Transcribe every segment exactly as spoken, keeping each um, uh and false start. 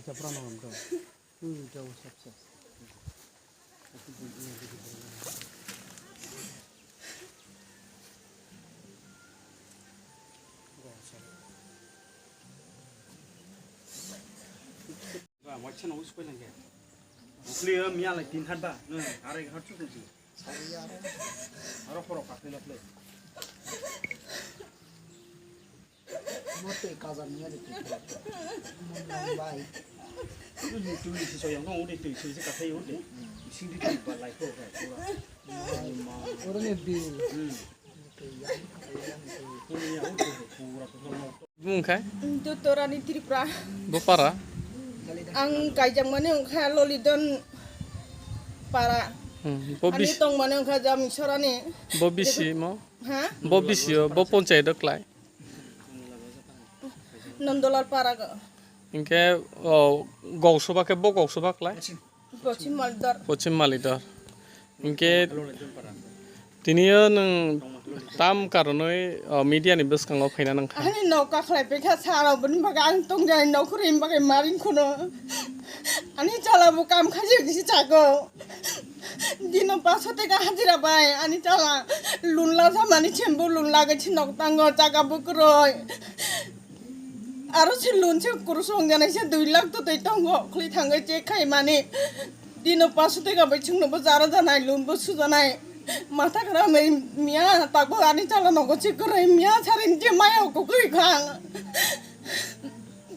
Chapra no ram to. Hmm, jauh sap sap. Ba, waisa no usu koilang ke. Ukli o miya lai tin hat ba. No, arai hat chukung si. Aro poro kafe na play. Mote kaza miya de tu. Bai. Tui, tui, si soyang no, ude tui, si, si kafe ude. Sing di tui ba lai ko ka, pura. Oro ne bi. Hmm. Bumung khai? Dutorani Tripura. Bo para? Ang kaijakmani wngkha Lolidon para. Hmm, bo Ani bis-, tongmani wngkha Jamisorani. Bo bisi mo? Ha? Bo bisi o, bo ponchayat o klai? Nondolar para go. Hinkhe, o, goksoba khe bo goksoba klai? Pochim Malidor. Pochim Malidor. Hinkhe tini o nwng tam karonwi, o, media ni bwskango phaina nangkha. Ani nok kakhlai pekha sara bini bagwi ang tongjanai nok kwrwi bagwi maring khono. Ani chala bo kam khaijak si chago. Dino paso teka hajira bai ani chala lun la samani chembo lun lagwi si nok tango chaga bo kwrwi. Aro se loan se kurusung jana se dui lakh to twi tongo khli thangwi check khai mani. Dino paso teka bai chwngno bo jara janai loan bo sujanai. Matha kra mai miya takbo ani chala nogo check kwrwi miya sarin je maya ko kwrwi khang.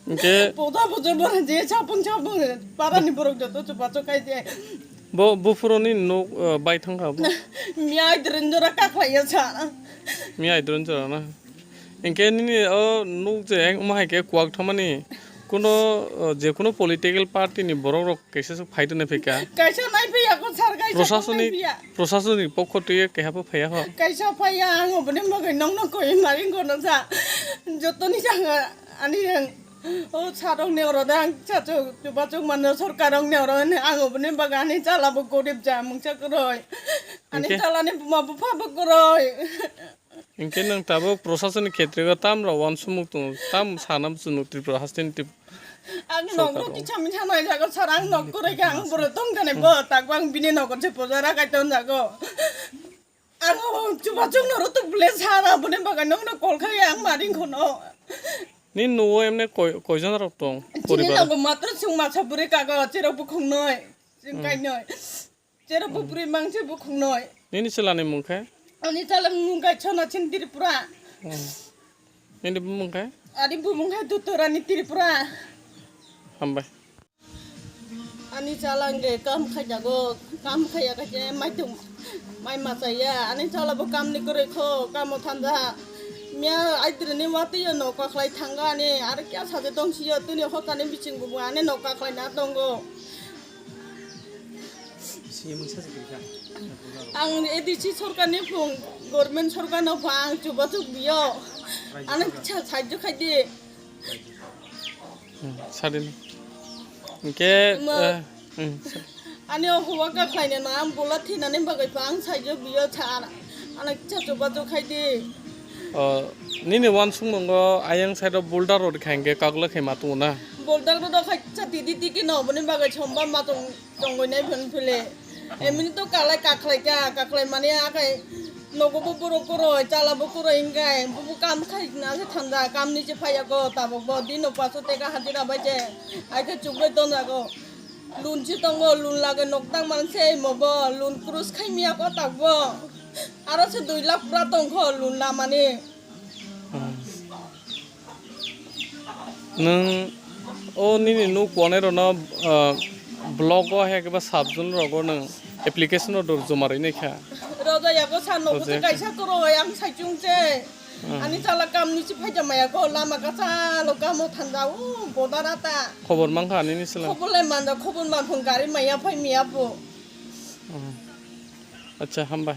Hinkhe Poda poda bo je chapung chapung para ni borok joto chupa chukai je. Bo buphuroni nok, uh, bai thangkha bo. Miya idren jora kakhlai ya sa. Miya idren jora na. Hinkhe nini o nuk je wngma hai khe kuak thamani kuno, o, je kuno political party ni borok rok kaisa se phai rwna phaikha. Kaisa nai phiya ko sar, kaisa Prosasonik, nai phiya. Prosasonik pokho twi keha bo phaiya ho. Kaisa phaiya, ang oboni bagwi nongno koi mari gono sa. Jotoni sanga ani ang o sarok ne oro da ang chacho chubachu mano sorkar rok ne oro ne ang oboni bagwi ani chala bo gorib ja mungsa kwrwi. Ani Hinkhe? Chala ni buma bupha bo kwrwi. Hinkhe nwng tabuk prosason ni khetrego tam rok uansukmung tongo, tam sana muchungo Tripura haste ni tip-, Ang sorkar nogo o. Tichami sanai jago, sir, ang nok kwrwi khe ang bwrwi tong thani bo, takbo ang bini nogo se puja rakai ton jago. Ang o chubachu no rw tuk bwle sir, aboni bagwi nokno call khai ang maring khono. Nini nogo emne koi, koijon rok tong? Chini poribar? Nogo matro chwng masa bwrwi kago, cherok bukhuk noi, chwng Hmm. kainoi. Cherok bo bwrwi mangse bukhuk noi. Nini chwla ni mung khe? Ani chala mung khe Chona Sing Tripura. Hmm. Nini bumung khe? Ani bumung khe Dutorani Tripura. Hambai. Ani chala hwnkhe kam khaijago, kam khaiya khe mai tum, mai machaya. Ani chala bo kam ni kwrwi kho, kamo thanja. Miya aitwrwini watwi o nok kakhlai thango ani, aro kya saje tongsiyo, tini hotani bising bo ani nok kakhlai na tongo. Sini mungsa se kiri kha. Ang A D C sorkar ni phung, government sorkar no pha ang chubachu biyo. Ano kisa sahajyo khai di. Hmm, sadin. Hinkhe, Ima- eh, hmm, sa- Ani o huwa ka khlaina na ang bola thinani bagwi pha ang sahajyo biyo cha. Ano kisa chubachu khai di. Oh, nini uansukmungo ayang side o boulder rod khai hinkhe kagla khai ma tongo na? Boulder rod khai cha tidi tiki no boni bagwi somba ma tong. Tongwi nai phun phile. Emini to kalai kakhlai kha, kakhlai mani akai nogo bo borok kwrwi, chala bo kwrwi hinkhe, bubu kam khai na se thanda, kam ni se phaiya go, tabuk bo dino paso teka hajira bai se, ai khe chukbai ton jago. Loan se tongo, loan lagwi nok tang man se, mo bo loan cross khai miya ko tak bo. Aro se dui lakh pura tong kho loan lamani. Hmm. Nwng o nini nuk konairokno, ah, block o hai khe ba sub zone rogo nwng application order joma rwi nai kha. Roja yago sa nogo Roja se yakha. Kaisa kwrwi ang saichung se. Hmm. Ani chala kam ni si phaija maya ko lama kachalo kamo thanda o bodara ta. Khobor mankha ani ni sila. Khobor lai manja khobor man phung gari maya phai miya bo. Hmm. Acha hambai.